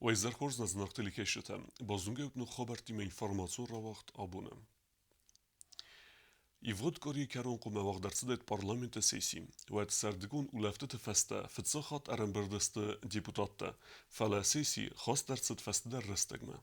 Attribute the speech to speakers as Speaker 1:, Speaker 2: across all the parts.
Speaker 1: Уӕ изӕр хорз нӕ зынаргъ телекӕсджытӕ! Базонгӕ ут ног хабӕрттимӕ информацион рауагъд абоны. Ивгъуыд къуырийы кӕрон хъуамӕ уагъд ӕрцыдаид парламенты сесси. Уӕд сӕрдыгон улӕфтыты фӕстӕ фыццаг хатт ӕрӕмбырд сты депутаттӕ, фӕлӕ сесси хаст ӕрцыд фӕстӕдӕр рӕстӕгмӕ.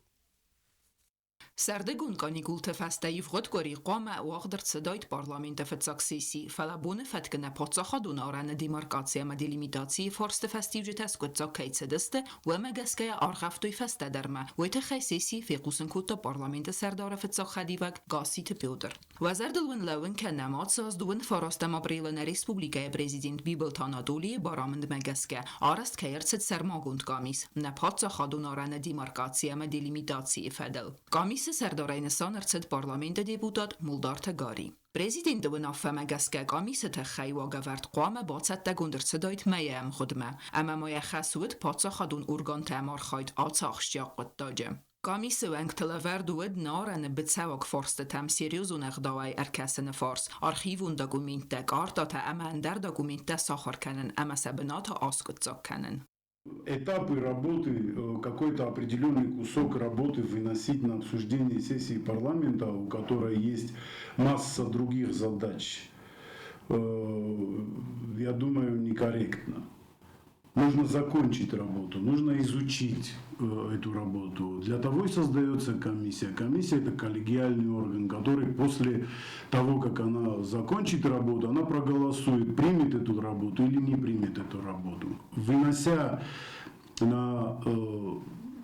Speaker 2: Сӕрдыгон каникулты фӕстӕ ивгъуыд къуыри хъуамӕ уагъд ӕрцыдаид парламенты фыццаг сесси, фӕлӕ боны фӕткы нӕ паддзахадон арӕны демаркаци ӕмӕ делимитацийы фарсты фӕстиуджытӕ скъуыддзаг кӕй цыдысты, уымӕ гӕсгӕ аргъӕвтой фӕстӕдӕрмӕ. Уый тыххӕй сессийы фехъусын кодта парламенты сӕрдары фыццаг хӕдивӕг Гасситы Петр. Уӕ зӕрдыл уын лӕууын кӕнӕм, ацы аз дыууын фарастӕм апрелы нӕ республикӕйы президент Бибылты Анатолийы барамындмӕ гӕсгӕ арӕзт кӕй ӕрцыд сӕрмагонд къамис нӕ паддзахадон арӕны демаркаци ӕмӕ делимитацийы фӕдыл. Къамисы сӕрдарӕй нысан ӕрцыд парламенты депутат Мулдарты Гарри. Президенты уынаффӕмӕ гӕсгӕ къамисы тыххӕй уагӕвӕрд хъуамӕ бацӕттӕгонд ӕрцыдаид мӕйы ӕмгъуыдмӕ, ӕмӕ ма йӕ хӕс уыд паддзахадон органты ӕмархайд ацы ахсджиаг хъуыддаджы. Къамисы уӕнгты лӕвӕрд уыд Нарӕны быцӕуаг фарстытӕм серьезон ӕгъдауӕй ӕркӕсыны фарс, архивон документтӕ, картӕтӕ ӕмӕ ӕндӕр документтӕ сахуыр кӕнын ӕмӕ сӕ бынаты аскъуыддзаг кӕнын.
Speaker 3: Этапы работы, какой-то определенный кусок работы выносить на обсуждение сессии парламента, у которой есть масса других задач, я думаю, некорректно. Нужно закончить работу, нужно изучить эту работу. Для того и создается комиссия. Комиссия – это коллегиальный орган, который после того, как она закончит работу, она проголосует, примет эту работу или не примет эту работу. Вынося на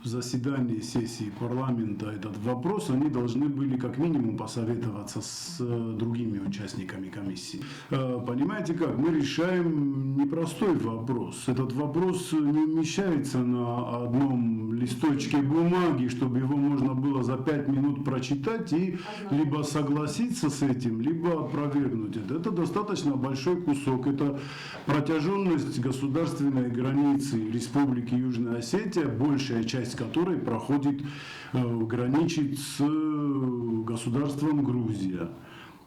Speaker 3: заседании сессии парламента этот вопрос, они должны были как минимум посоветоваться с другими участниками комиссии. Понимаете как, мы решаем непростой вопрос. Этот вопрос не умещается на одном листочке бумаги, чтобы его можно было за 5 минут прочитать и либо согласиться с этим, либо опровергнуть это. Это достаточно большой кусок. Это протяженность государственной границы Республики Южная Осетия, большая часть которой проходит, граничит с государством Грузия.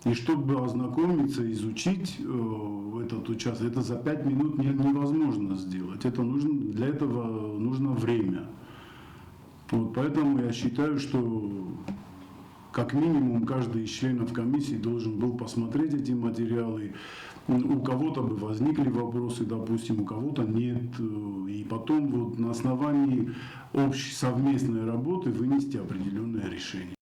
Speaker 3: И чтобы ознакомиться, изучить этот участок, это за 5 минут невозможно сделать. Для этого нужно время. Вот поэтому я считаю, что как минимум каждый из членов комиссии должен был посмотреть эти материалы. У кого-то бы возникли вопросы, допустим, у кого-то нет. И потом вот на основании общей совместной работы вынести определенное решение.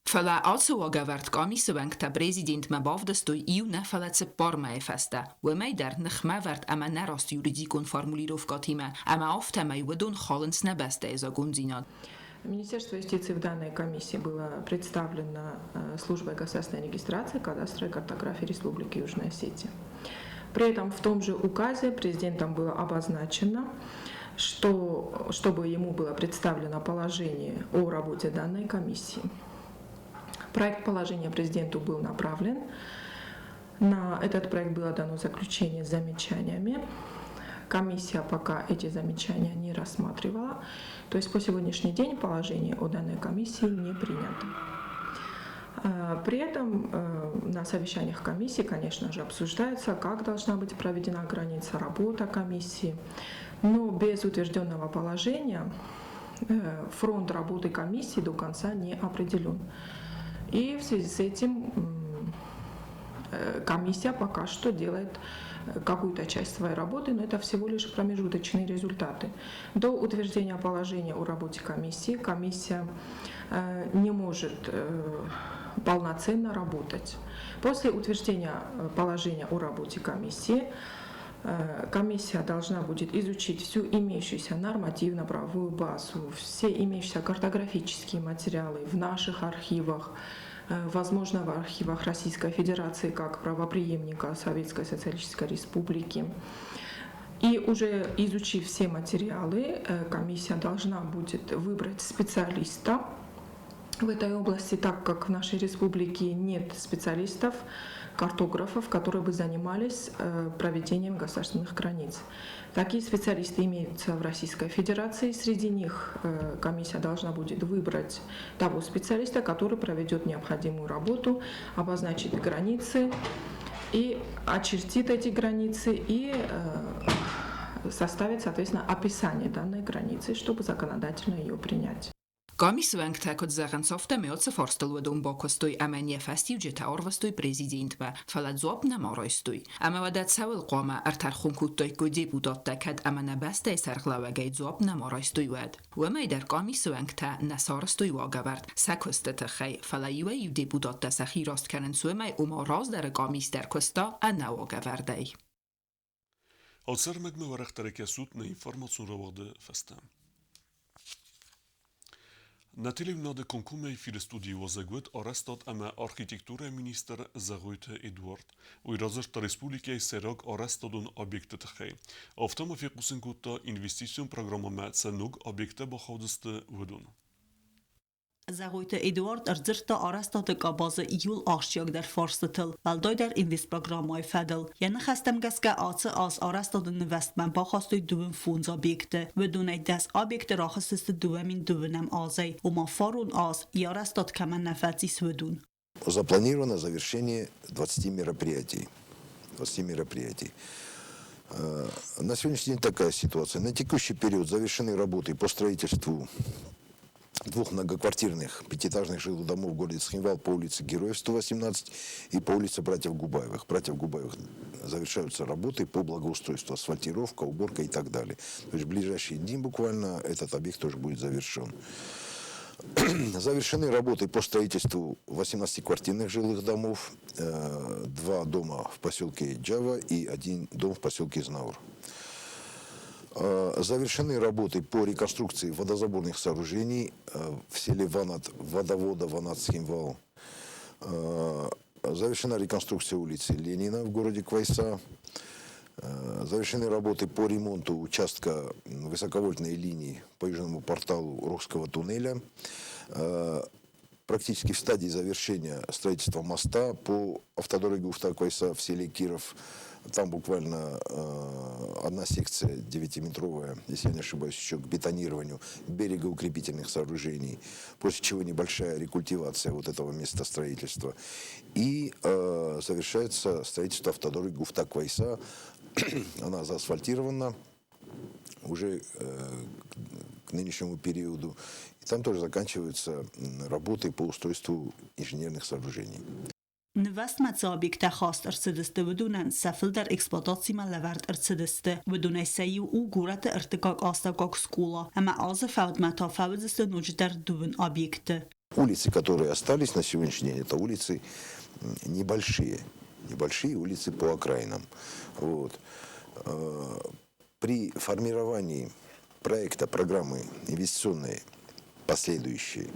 Speaker 2: Фӕлӕ ацы уагӕвӕрд къамисы уӕнгтӕ президентмӕ бавдыстой иу нӕ, фӕлӕ 4 мӕйы фӕстӕ. Уымӕй дӕр ныхмӕвӕрд ӕмӕ нӕраст юридикон формулировкӕтимӕ, ӕмӕ афтӕмӕй уыдон халынц нӕ бӕстӕйы закондзинад.
Speaker 4: Министерство юстиции в данной комиссии было представлено службой государственной регистрации, кадастра и картографии Республики Южная Осетия. При этом в том же указе президентом было обозначено, что чтобы ему было представлено положение о работе данной комиссии. Проект положения президенту был направлен. На этот проект было дано заключение с замечаниями. Комиссия пока эти замечания не рассматривала. То есть по сегодняшний день положение о данной комиссии не принято. При этом на совещаниях комиссии, конечно же, обсуждается, как должна быть проведена граница, работа комиссии. Но без утвержденного положения фронт работы комиссии до конца не определен. И в связи с этим комиссия пока что делает какую-то часть своей работы, но это всего лишь промежуточные результаты. До утверждения положения о работе комиссии комиссия не может полноценно работать. После утверждения положения о работе комиссии комиссия должна будет изучить всю имеющуюся нормативно-правовую базу, все имеющиеся картографические материалы в наших архивах, возможно, в архивах Российской Федерации как правопреемника Советской Социалистической Республики. И уже изучив все материалы, комиссия должна будет выбрать специалиста в этой области, так как в нашей республике нет специалистов, картографов, которые бы занимались проведением государственных границ. Такие специалисты имеются в Российской Федерации. Среди них комиссия должна будет выбрать того специалиста, который проведет необходимую работу, обозначит границы и очертит эти границы и составить, соответственно, описание данной границы, чтобы законодательно ее принять.
Speaker 2: Къамисы уӕнгтӕ куыд зӕгъынц, афтӕмӕй ацы фарстыл уыдон бакуыстой ӕмӕ йӕ фӕстиуджытӕ арвыстой президентмӕ, фӕлӕ дзуапп нӕма райстой. Ӕмӕ уӕдӕ цӕуыл хъуамӕ ӕртӕрхон кодтаиккой депутаттӕ, кӕд ӕмӕ нӕ бӕстӕйы сӕргълӕууӕгӕй дзуапп нӕма райстой, уӕд? Уымӕй дӕр къамисы уӕнгтӕ нӕ сарӕзтой уагӕвӕрд сӕ куысты тыххӕй, фӕлӕ иуӕй-иу депутаттӕ сӕхи раст кӕнынц уымӕй, ома раздӕры къамис дӕр куыста ӕнӕ уагӕвӕрдӕй.
Speaker 1: Ацы ӕрмӕгмӕ уӕрӕхдӕр кӕсут нӕ информацион рауагъды фӕстӕ. Нӕ телеуынады комкоммӕ эфиры студийы уазӕг уыд арӕзтад ӕмӕ архитектурӕйы министр Зӕгъойты Эдуард. Уый радзырдта республикӕйы сӕйраг арӕзтадон объектты тыххӕй. Афтӕ ма фехъусын кодта, инвестицион программӕмӕ цы ног объекттӕ бахаудысты, уыдон.
Speaker 5: Зӕгъойты Эдуард ӕрдзырдта арӕзтады къабазы иууыл ахсджиагдӕр фарстытыл, уӕлдайдӕр инвестпрограммӕйы фӕдыл. Йӕ ныхӕстӕм гӕсгӕ ацы аз арӕзтады нывӕзтмӕ бахастой 25 объекты. Уыдонӕй 10 объекты рахызтысты 2020 азӕй, ома фарон аз йӕ арӕзтад кӕмӕн нӕ фӕцис, уыдон.
Speaker 6: Запланировано завершение 20 мероприятий. 20 мероприятий. На сегодняшний день такая ситуация. На текущий период завершены работы по строительству двух многоквартирных пятиэтажных жилых домов в городе Цхинвал по улице Героев 118 и по улице Братьев Губаевых. Братьев Губаевых завершаются работы по благоустройству, асфальтировка, уборка и так далее. То есть в ближайшие дни буквально этот объект тоже будет завершен. Завершены работы по строительству 18 квартирных жилых домов, два дома в поселке Джава и один дом в поселке Знаур. Завершены работы по реконструкции водозаборных сооружений в селе Ванат, водовода Ванат-Цхинвал. Завершена реконструкция улицы Ленина в городе Квайса. Завершены работы по ремонту участка высоковольтной линии по южному порталу Рокского туннеля. Практически в стадии завершения строительства моста по автодороге Гуфта-Квайса в селе Киров. Там буквально одна секция 9-метровая, если я не ошибаюсь, еще к бетонированию берегоукрепительных сооружений, после чего небольшая рекультивация вот этого места строительства. И завершается строительство автодороги Гуфта-Квайса. Она заасфальтирована уже к нынешнему периоду. И там тоже заканчиваются работы по устройству инженерных сооружений.
Speaker 5: Нывӕзтмӕ цы объекттӕ хаст ӕрцыдысты, уыдонӕн сӕ фылдӕр эксплуатацимӕ лӕвӕрд ӕрцыдысты. Уыдонӕй сӕ иу у горӕты ӕртыккаг астӕуккаг скъола ӕмӕ азы фӕудмӕ та фӕуыдзысты ноджыдӕр дыууын объекты.
Speaker 6: Улицы, которые остались на сегодняшний день, это улицы небольшие, небольшие улицы по окраинам. Вот. При формировании проекта программы инвестиционной последующей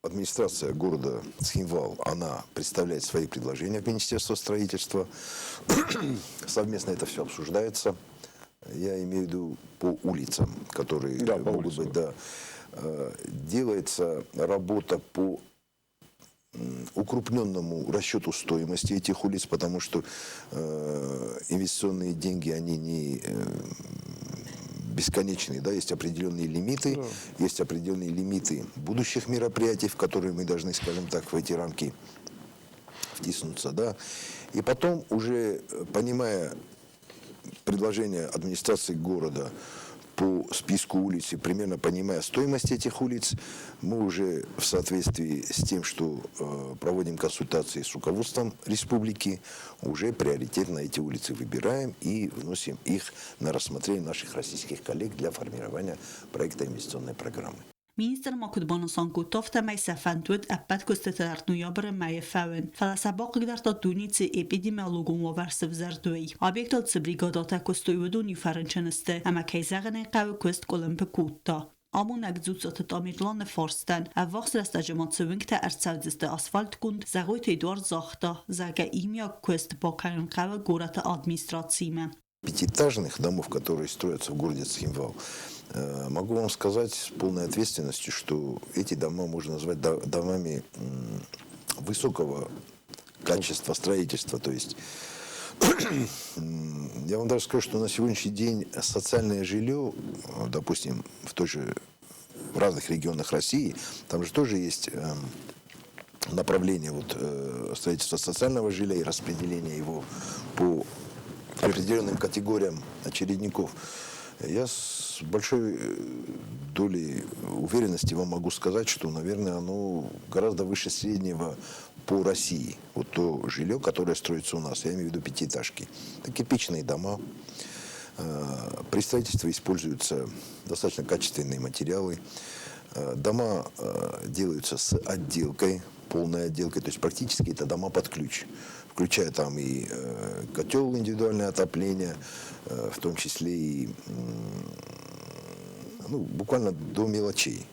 Speaker 6: администрация города Цхинвал, она представляет свои предложения в Министерство строительства. Совместно это все обсуждается. Я имею в виду по улицам, которые
Speaker 7: Да, по
Speaker 6: могут
Speaker 7: улицам.
Speaker 6: быть, да. Делается работа по укрупненному расчету стоимости этих улиц, потому что инвестиционные деньги, они не бесконечные, да, есть определенные лимиты, есть определенные лимиты будущих мероприятий, в которые мы должны, скажем так, в эти рамки втиснуться, да. И потом уже, понимая предложение администрации города по списку улиц и примерно понимая стоимость этих улиц, мы уже в соответствии с тем, что проводим консультации с руководством республики, уже приоритетно эти улицы выбираем и вносим их на рассмотрение наших российских коллег для формирования проекта инвестиционной программы.
Speaker 5: Министр ма куыд банысан кодта, афтӕмӕй сӕ фӕнд уыд ӕппӕт куыстытӕ дӕр ноябры мӕйы фӕуын, фӕлӕ сӕ бахъыгдардта дунецы эпидемиологон уавӕр сывзӕрд, уый. Объектыл цы бригадӕтӕ куыстой, уыдон-иу фӕрынчын сты, ӕмӕ кӕй зӕгъын ӕй хъӕуы, куыст къуылымпы кодта. Амонӕг Дзуццаты Тамерланы фарстӕн, ӕввахс рӕстӕджы ма цы уынгтӕ ӕрцӕудзысты асфальтгонд, Зӕгъойты Эдуард загъта, зӕгъгӕ, иумиаг куыст бакӕнын хъӕуы горӕты администрациимӕ.
Speaker 6: Пятиэтажных домов, которые строятся в городе Цхинвал, могу вам сказать с полной ответственностью, что эти дома можно назвать домами высокого качества строительства. То есть я вам даже скажу, что на сегодняшний день социальное жилье, допустим, в разных регионах России, там же тоже есть направление вот строительства социального жилья и распределения его по Определенным категориям очередников. Я с большой долей уверенности вам могу сказать, что, наверное, оно гораздо выше среднего по России. Вот то жилье, которое строится у нас, я имею в виду пятиэтажки. Это кирпичные дома. При строительстве используются достаточно качественные материалы. Дома делаются с отделкой, полной отделкой, то есть практически это дома под ключ, включая там и котел индивидуальное отопление, в том числе и, ну, буквально до мелочей.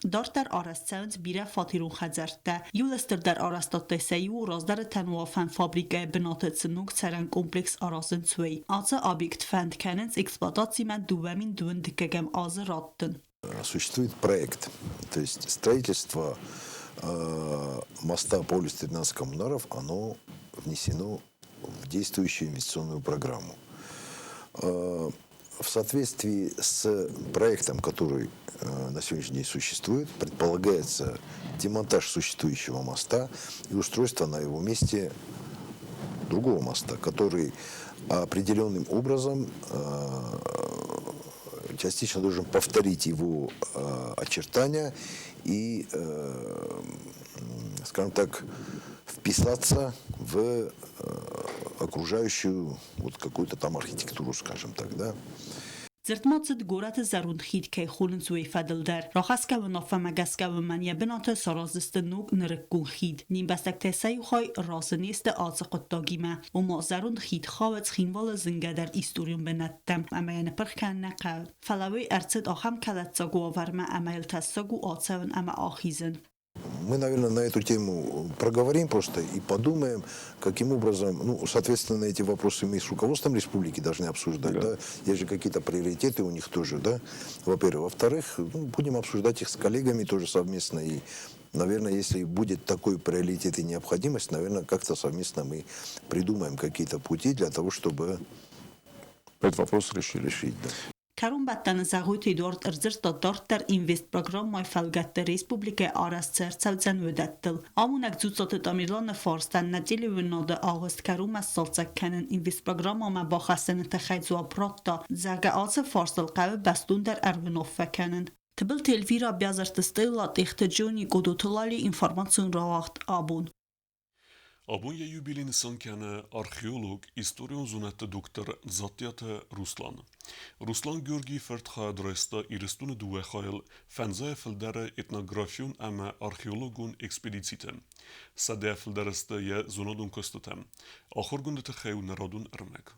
Speaker 5: Дарддӕр арӕзт цӕуынц бирӕфатерон хӕдзӕрттӕ. Иууыл стырдӕр арӕзтадтӕй сӕ иу у раздӕры тӕнуафӕн фабрикӕйы бынаты цы ног цӕрӕн комплекс аразынц, уый. Ацы объект фӕнд кӕнынц эксплуатацимӕ 2021 азы раттын.
Speaker 6: Существует проект, то есть строительство моста по улице 13 Коммунаров, оно внесено в действующую инвестиционную программу. В соответствии с проектом, который на сегодняшний день существует, предполагается демонтаж существующего моста и устройство на его месте другого моста, который определенным образом частично должен повторить его очертания и, скажем так, вписаться в окружающую вот какую-то там архитектуру, скажем так, да.
Speaker 5: Дзырд ма цыд горӕты зӕронд хид кӕй хонынц, уый фӕдыл дӕр. Рахӕсгӕ уынаффӕмӕ гӕсгӕ уымӕн йӕ бынаты сараздзысты ног нырыккон хид. Не мбӕстӕгтӕ сӕ иу хай разы не сты ацы хъуыддагимӕ. Ома зӕронд хид хауы Цхинвалы зынгӕдӕр историон бынӕттӕм ӕмӕ йӕ ныппырх кӕнын нӕ хъӕуы. Фӕлӕ уый ӕрцыд ахӕм кӕлӕддзаг уавӕрмӕ ӕмӕ йыл тӕссаг у ацӕуын ӕмӕ ахизын.
Speaker 6: Мы, наверное, на эту тему проговорим просто и подумаем, каким образом, ну, соответственно, эти вопросы мы с руководством республики должны обсуждать, да, есть же какие-то приоритеты у них тоже, да, во-первых. Во-вторых, ну, будем обсуждать их с коллегами тоже совместно и, наверное, если будет такой приоритет и необходимость, наверное, как-то совместно мы придумаем какие-то пути для того, чтобы
Speaker 1: этот вопрос решили.
Speaker 6: Решить, да.
Speaker 5: Кӕронбӕттӕны Зӕгъойты Эдуард ӕрдзырдта дарддӕр Инвестпрограммӕйы фӕлгӕтты республикӕйы арӕзт цы ӕрцӕудзӕн, уыдӕттыл. Амонӕг Дзуццаты Тамерланы фарстӕн нӕ телеуынынады агъуыст кӕронмӕ сцалцӕг кӕнын Инвестпрограммӕмӕ бахӕссыны тыххӕй дзуапп радта, зӕгъгӕ, ацы фарстыл хъӕуы бӕстондӕр ӕруынаффӕ кӕнын. Тыбылты Эльвира, Биазырты Стелла, Тъехты Джони, Къодоты Лали, информацион рауагъд «Абон».
Speaker 1: Абон йӕ юбилей нысан кӕны археолог, историон зонӕдты доктор Дзаттиаты Руслан. Руслан Георгийы фырт хайад райста Ирыстоны дыууӕ хайыл фӕндзайӕ фылдӕры этнографион ӕмӕ археологон экспедициты. 100 фылдӕр сты йӕ зонадон куыстытӕ. Ахуыргонды тыххӕй у нӕрадон ӕрмӕг.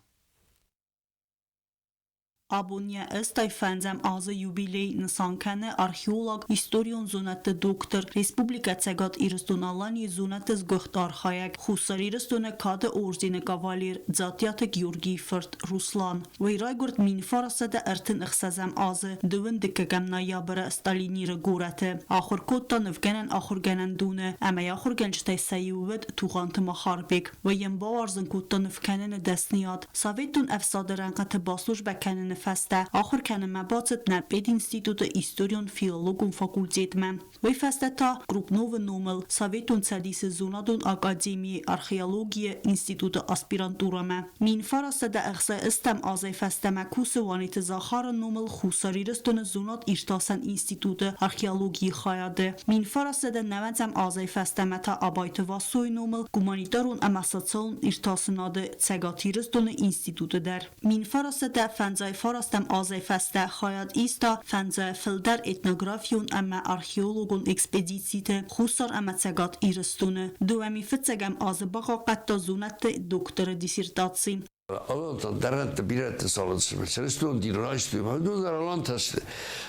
Speaker 5: Абон йӕ 85-ӕм азы юбилей нысан кӕны археолог, историон зонӕдты доктор, Республикӕ Цӕгат Ирыстон-Аланийы зонӕдты сгуыхт архайӕг, Хуссар Ирыстоны Кады ордены кавалер Дзаттиаты Георгийы фырт Руслан. Уый райгуырд 1936 азы 22 ноябры Сталиниры горӕты. Ахуыр кодта нывгӕнӕн ахуыргӕнӕндоны ӕмӕ йӕ ахуыргӕнджытӕй сӕ иу уыд Тугъанты Махарбег. Уый йын бауарзын кодта нывкӕныны дӕсныйад. Советон ӕфсады рӕнхъыты баслужбӕ кӕныны фӕстӕ ахуыр кӕнынмӕ бацыд нӕ пединституты историон-филологон факультетмӕ. Уый фӕстӕ та Крупновы номыл Советон Цӕдисы зонадон академийы археологийы институты аспирантурӕмӕ. 1968 азӕй фӕстӕмӕ кусы Уаниты Захары номыл Хуссар Ирыстоны зонад-иртасӕн институты археологийы хайады. 1990 азӕй фӕстӕмӕ та Абайты Васойы номыл гуманитарон ӕмӕ социалон иртасынады Цӕгат Ирыстоны институты дӕр. 1959 азӕй фӕстӕ хайад иста фӕндзайӕ фылдӕр этнографион ӕмӕ археологон экспедициты Хуссар ӕмӕ Цӕгат Ирыстоны. 2001 азы бахъахъхъӕдта зонӕдты докторы диссертаци.
Speaker 7: Алантӕн дӕрӕнтӕ бирӕтӕ цалынцмӕ чырыстон дин райстой, уыдон дӕр алантӕ сты.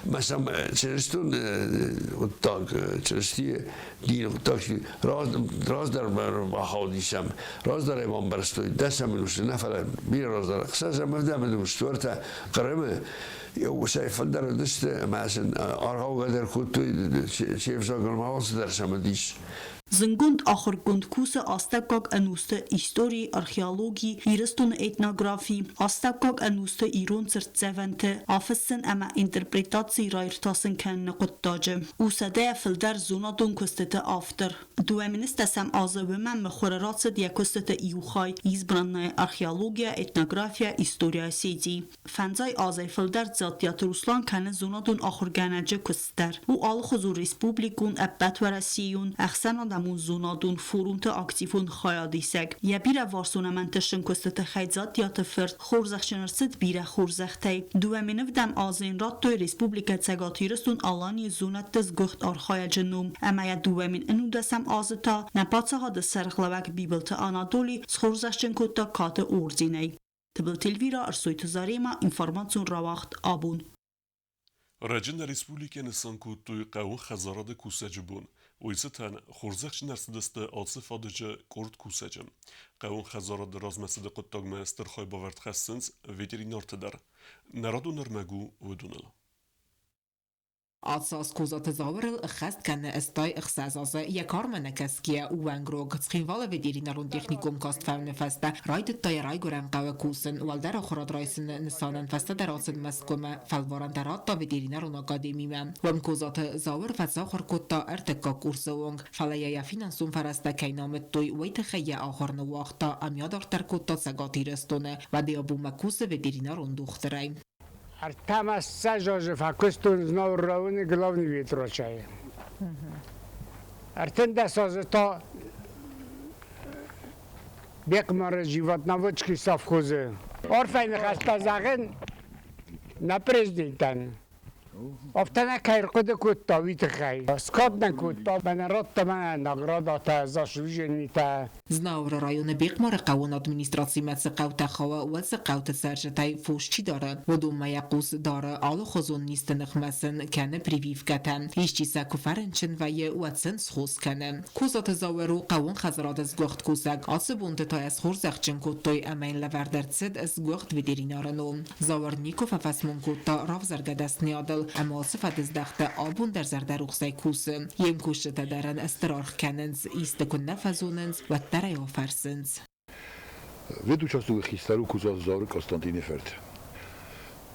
Speaker 7: Мӕ сӕм чырыстон хъуыддаг, Чырыстийы дины хъуыддаг раздӕр бахаудисӕм, раздӕр ӕй бамбӕрстой дӕсӕм ӕнусы, нӕ фӕлӕ бирӕ раздӕр, ӕхсӕзӕм, ӕвдӕм ӕнусы уӕртӕ Хъырымы сӕ фылдӕр уыдысты ӕмӕ сын аргъаугӕ дӕр кодтой, се взагыл ма алцыдӕр сӕм уыдис.
Speaker 5: Зындгонд ахуыргонд кусы астӕуккаг ӕнусты истори, археологи, Ирыстоны этнографи, астӕуккаг ӕнусты ирон цыртдзӕвӕнты афыссын ӕмӕ интерпретаци раиртасын кӕныны хъуыддаджы. У сӕдӕйӕ фылдӕр зонадон куыстыты автор. 2010 азы уымӕн мыхуыры рацыд йӕ куыстыты иу хай «Избранная археология, этнография, история Осетии». Фӕндзай азӕй фылдӕр Дзаттиаты Руслан кӕны зонадон ахуыргӕнӕджы куыст дӕр. У алыхуызон республикон, ӕппӕтуӕрӕсейон, ӕхсӕнадӕмон зонадон форумты активон хайадисӕг. Йӕ бирӕварсон ӕмӕ ӕнтыстджын куысты тыххӕй Дзаттиаты фырт хорзӕхджын ӕрцыд бирӕ хорзӕхтӕй. 2007 азы йын радтой Республикӕ Цӕгат Ирыстон-Аланийы зонӕдты сгуыхт архайӕджы ном ӕмӕ йӕ 2011 азы та нӕ паддзахады сӕргълӕууӕг Бибылты Анатоли схорзӕхджын кодта Кады орденӕй. Тыбылты Эльвира, Ӕрсойты Заремӕ, информацион рауагъд «Абон».
Speaker 1: Раджы нӕ республикӕйы нысан кодтой хъӕуы хӕдзарады кусӕджы бон. Уый цытӕн хорзӕхджын ӕрцыдысты ацы фадыджы къорд кусӕджы. Хъӕуон хӕдзарады размӕцыды хъуыддагмӕ стыр хайбавӕрд хӕссынц ветеринартӕ дӕр. Нӕ радон ӕрмӕг у уыдоныл.
Speaker 8: Ацы аз Козаты Зауырыл ӕххӕст кӕны 86 азы. Йӕ кармӕ нӕ кӕсгӕйӕ, уӕнгрог. Цхинвалы ветеринарон техникум каст фӕуыны фӕстӕ райдыдта йӕ райгуырӕн хъӕуы кусын. Уӕлдӕр ахуырад райсыны нысанӕн фӕстӕдӕр ацыд Мӕскуымӕ. Фӕлварӕнтӕ радта ветеринарон академимӕ. Уым Козаты Зауыр фӕцахуыр кодта ӕртыккаг курсы онг. Фӕлӕ йӕ йӕ финансон фӕрӕзтӕ кӕй намыдтой, уый тыххӕй йӕ ахуыр ныууагъта ӕмӕ адарддӕр кодта Цӕгат Ирыстоны. Уӕдӕй абонмӕ кусы ветеринарон дохтырӕй.
Speaker 9: Ӕртӕ азы фӕкуыстон Знауыр районы главный ветврачӕй. 13 азы та Бекмары животноводческий совхозы. Арфӕйы ныхӕстӕ зӕгъын нӕ президентӕн. Афтӕ нӕ кӕй ӕрхъуыды кодта, уый тыххӕй. Скад нӕ кодта, мӕнӕ радта мӕнӕ наградатӕ, заслуженныйтӕ.
Speaker 8: Знауыры районы Бехъмары хъӕуон администрацимӕ цы хъӕутӕ хауы, уӕд дзы хъӕуты цӕрджытӕй фос чи дары, уыдонмӕ йӕ хъус дары, алыхуызон низты ныхмӕ сын кӕны прививкӕтӕ. Исчи сӕ куы фӕрынчын вӕййы, уӕд сын схос кӕны. Козаты Зауыр у хъӕууон хӕдзарады сгуыхт кусӕг. Ацы бонты та йӕ схорзӕхджын кодтой ӕмӕ йын лӕвӕрд ӕрцыд сгуыхт ветеринары ном. Зауыр никуы фӕфӕсмон кодта равзаргӕ дӕсныйадыл ӕмӕ алцы фӕдыздӕхты абон дӕр зӕрдӕрухсӕй кусы. Йе мкусджытӕ дӕр ын стыр аргъ кӕнынц, исты куыннӕ фӕзонынц, уӕддӕр ӕй афӕрсынц.
Speaker 10: Ветучасток хистӕр у Кудзаты Зауыры Константины фырт.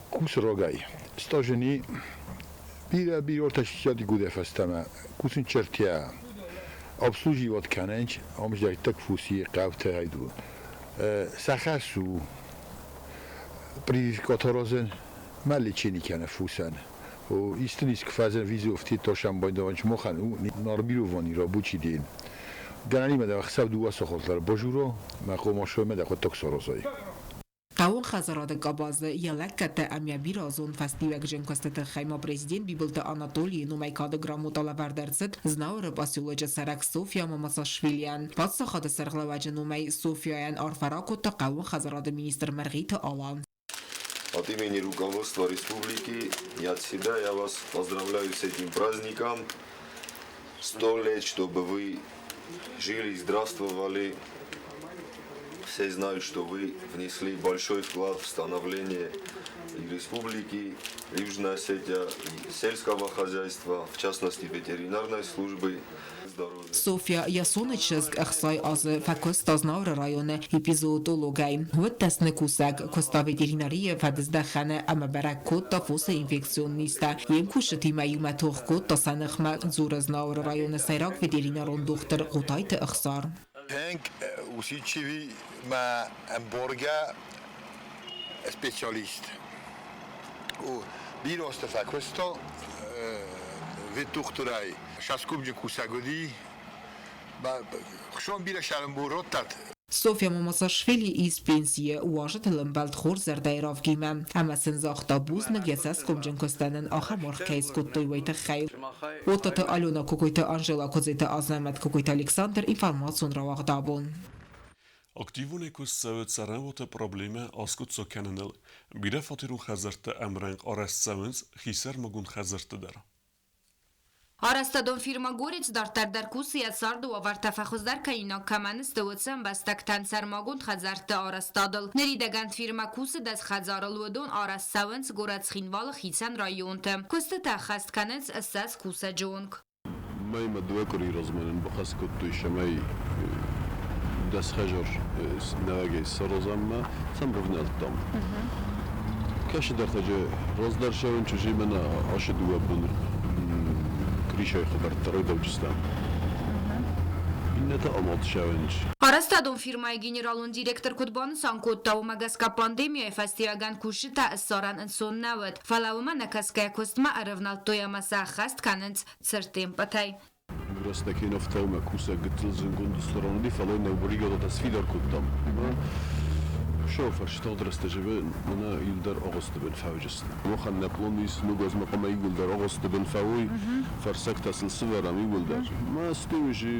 Speaker 10: Кусы рагӕй. Стажени бирӕ бирӕтӕ гудӕ фӕстӕмӕ кусын чертӕ обслуживать кӕнынц ӕмзӕрдтаг фуси хъӕутӕ хайду. Сӕ хӕс у прививкӕтӕ аразын, ма лечени кӕны фусӕн. Исты ниск фӕзын визовти тошамбайдаванч мохан у нормированный рабочий день. Гӕнӕнимӕ дӕ ӕхсӕв дыууӕ сахат базуро, мӕ хъомасоймӕ дӕ хъуыддаг саразай.
Speaker 8: Хъӕууон хӕдзарады къабазы йӕ лӕггӕдтӕ ӕмӕ бирӕазон фӕстиуӕгджын куысты тыххӕй ма президент Бибылты Анатолийы номӕй кады грамота лӕвӕрд ӕрцыд Знауыры поселочы цӕрӕг Софья Мамасашвилийӕн. Паддзахады сӕргълӕууӕджы номӕй Софьяйӕн арфӕ ракодта хъӕууон хӕдзарады министр Мӕргъиты Алан.
Speaker 11: От имени руководства республики и от себя я вас поздравляю с этим праздником. 100 лет, чтобы вы жили, здравствовали. Все знают, что вы внесли большой вклад в становление и республики Южная Осетия, и сельского хозяйства, в частности ветеринарной службы.
Speaker 8: Софья Ясоны чызг 60 азы фӕкуыста Знауыры районы эпизоотологӕй. Уыд дӕсны кусӕг, куыста ветеринарийы фӕдыздӕхӕны ӕмӕ бӕрӕг кодта фосы инфекцион низтӕ. Йе мкусджытимӕ иумӕ тох кодта сӕ ныхмӕ, дзуры Знауыры районы сӕйраг ветеринарон дохтыр Хъотайты Ӕхсар.
Speaker 10: Тынг усидчивый мӕ ӕмбаргӕ специалист. Бирӕ азты фӕкуыста ветдохтырӕй. Шаскубджы кусӕг уыди. Хсон бирӕ сӕрӕнбон радтат.
Speaker 8: Софья Мамасашвили ис пенсийы, уазджытыл ӕмбӕлд хорз зӕрдӕйы равгимӕ ӕмӕ сын загъта бузныг йӕ цӕсгомджын куыстӕн ын ахӕм аргъ кӕй скодтой, уый тыххӕй. Оттаты Алена, Кокойты Анжела, Куыдзиты Азӕмӕт, Кокойты Александр, информацион рауагъд абон.
Speaker 1: Активонӕй куыст цӕуы цӕрӕнуаты проблемӕ аскъуыддзаг кӕныныл. Бирӕфатерон хӕдзӕртты ӕмрӕнхъ арӕзт цӕуынц хисӕрмагонд хӕдзӕртты дӕр.
Speaker 12: Арӕзтадон фирмӕ «Горец» дарддӕр дӕр кусы йӕ царды уавӕртӕ фӕхуыздӕр кӕнинаг кӕмӕн сты, уыцы ӕмбӕстӕгтӕн сӕрмагонд хӕдзӕртты арӕзтадыл. Ныридӕгӕн фирмӕ кусы дӕс хӕдзарыл, уыдон арӕзт цӕуынц горӕт Цхинвалы хицӕн районты. Куыстытӕ ӕххӕст кӕнынц 20 кусӕджы онг.
Speaker 13: Мӕй ӕмӕ дыууӕ къуырийы размӕ нын бахӕс кодтой, цӕмӕй 10 хӕдзар нӕуӕгӕй саразӕм ӕмӕ сӕм рывнӕлдтам. Кӕцыдӕртӕ раздӕр цӕуын чызджы мӕнӕ ацы дыууӕ боны крышайы хабӕрттӕ райдауджыстӕм. Иннӕтӕ амад цӕуынц.
Speaker 12: Арӕзтадон фирмӕйы генералон директор куыд банысан кодта, уымӕ гӕсгӕ пандемийӕйы фӕстиуӕгӕн кусджытӕ ссарӕн ӕнцон нӕ уыд, фӕлӕ уымӕ нӕкӕсгӕ куыстмӕ ӕрӕвнӕлдтой ӕмӕ сӕ ӕххӕст кӕнынц цырд темпытӕй.
Speaker 13: Рӕстӕг ӕфтаумӕ кусӕг гыццыл зынгонд стороны уыди, фӕлӕ нӕ бригадӕтӕ сфидар кодтам. Шофыр тагъд рӕстӕджы мӕнӕ иуылдӕр агъуысты бын фӕуыдзысты. Махӕн нӕ план ис ног азмӕ хъуамӕ иууылдӕр агъуысты бын фӕуой, фӕрсӕгтӕ сын сывӕрӕм иууылдӕр. Ма стӕй уже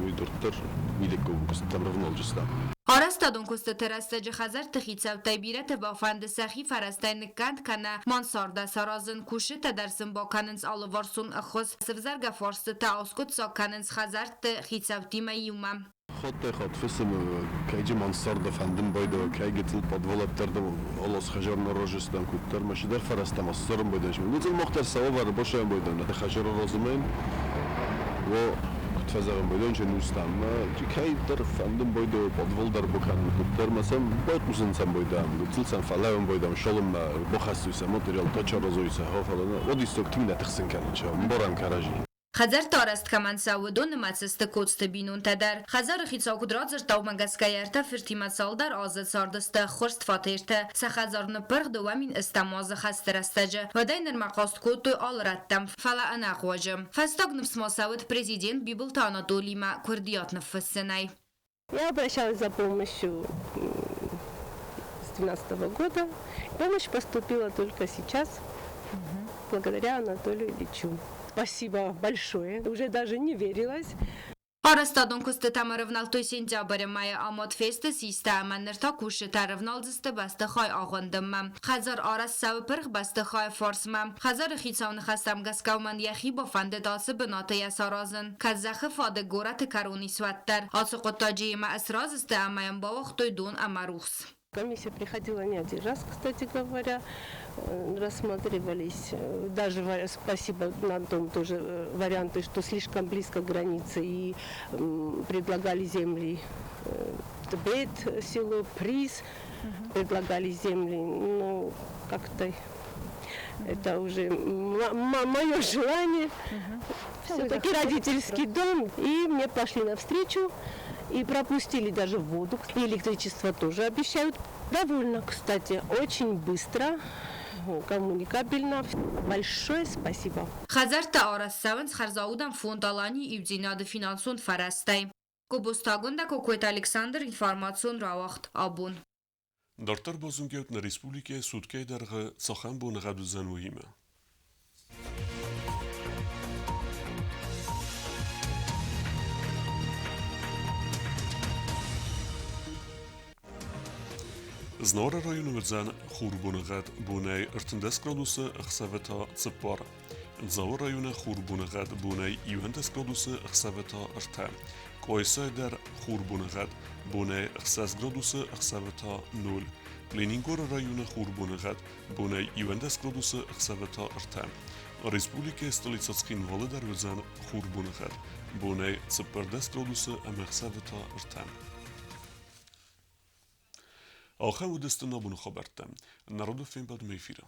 Speaker 13: уый дарддӕр мидӕггаг куыстытӕм рывналджыстӕм.
Speaker 12: Арӕзтадон куыстыты рӕстӕджы хӕдзӕртты хицӕуттӕй бирӕты бафӕнды сӕхи фӕрӕзтӕй ныккӕнд кӕнӕ мансардӕ саразын, кусджытӕ дӕр сын бакӕнынц алыварсон ӕххуыс, сывзаргӕ фарстытӕ аскъуыддзаг кӕнынц хӕдзӕртты хицӕуттимӕ иумӕ.
Speaker 13: Хаттӕй-хатт фысымы кӕйджы мансардӕ фӕндын байдайа, кӕй гыццыл подвалӕттӕ алас хӕдзар наразыстӕм, куыддӕр ма цыдӕр фӕрӕзтӕ ма ссарын байдайӕм. Гыццыл мах дӕр сӕ уавӕры басайын байдайӕм, хӕдзары разымӕн, уо куыд фӕзӕгъын байдайын, чи нустӕм, кӕйдӕр фӕндын байдайа подвал дӕр бакӕнын, куыддӕр ма сӕм байхъусын сӕм байдайӕм, гыццыл сӕм фӕлӕууын байдайӕм, цалынмӕ бахӕссой сӕ материалтӕ, саразой сӕ, фӕлӕ уадиссаг тынг нӕ тыхсын кӕнын, ӕмбарӕм кӕрӕдзи.
Speaker 12: Хӕдзӕртты арӕзт кӕмӕн цӕуы, уыдон нымӕцы сты Коцты бинонтӕ дӕр. Хӕдзары хицау куыд радзырдта, уымӕ гӕсгӕ йӕ ӕртӕ фыртимӕ цалдӕр азы цардысты ӕххуырст фатертӕ. Сӕ хӕдзар ныппырх 2008 азы хӕсты рӕстӕджы. Уӕдӕй нырмӕ хъаст кодтой алы рӕттӕм, фӕлӕ ӕнӕхъуаджы. Фӕстаг ныфс ма сӕ уыд президент Бибылты Анатолимӕ куырдиат ныффыссынӕй.
Speaker 14: Я обращалась за помощью с 2012 года. Помощь поступила только сейчас, благодаря Анатолию Ильичу. Спасибо большое. Уже даже не верилось.
Speaker 12: Арӕзтадон куыстытӕм ӕрӕвнӕлдтой сентябры мӕйы амад фесты систӕ ӕмӕ ныр та кусджытӕ ӕрӕвналдзысты бӕстыхай агъуындынмӕ. Хӕдзар арӕзт цӕуы пырх бӕстыхайы фарсмӕ. Хӕдзары хицау ныхӕстӕм гӕсгӕ уымӕн йӕхи бафӕндыд ацы бынаты йӕ саразын. Кӕд зӕххы фадыг горӕты кӕрон ис, уӕддӕр. Ацы хъуыддаджы йемӕ сразы сты ӕмӕ йӕм бауагътой дон ӕмӕ рухс.
Speaker 14: Комиссия приходила не один раз, кстати говоря, рассматривались, даже, спасибо на том тоже варианты, что слишком близко к границе, и предлагали земли Тбет, село Приз, предлагали земли, но как-то это уже мое желание, все-таки родительский дом, и мне пошли навстречу. И пропустили даже воду, и электричество тоже обещают. Довольно, кстати, очень быстро, коммуникабельно. Большое спасибо.
Speaker 12: Хӕдзӕрттӕ арӕзт цӕуынц хӕрзаудӕн фонд Алани ивдзинады финансон фӕрӕзтӕй. Гобозты Кокойты Александр, информацион рауагъд «Абон».
Speaker 1: Дарддӕр базонгӕут нӕ республикӕйы суткӕйы дӕргъы цахӕм боныгъӕд уыдзӕн, уыимӕ. Знауыры районы уыдзӕн хурбоныгъӕд бонӕй 13 градусы, ӕхсӕвы та 4. Дзауы районы хурбоныгъӕд бонӕй 11 градусы, ӕхсӕвы та 3. Къуайсайы дӕр хурбоныгъӕд бонӕй 6 градусы, ӕхсӕвы та 0. Ленингоры районы хурбоныгъӕд бонӕй 11 градусы, ӕхсӕвы та 3. Республикӕйы столицӕ Цхинвалы дӕр уыдзӕн хурбоныгъӕд бонӕй 14 градусы ӕмӕ ӕхсӕвы та 3. Ахӕм уыдысты нӕ боны хабӕрттӕ. Народы фембӕлдмӕ эфиры.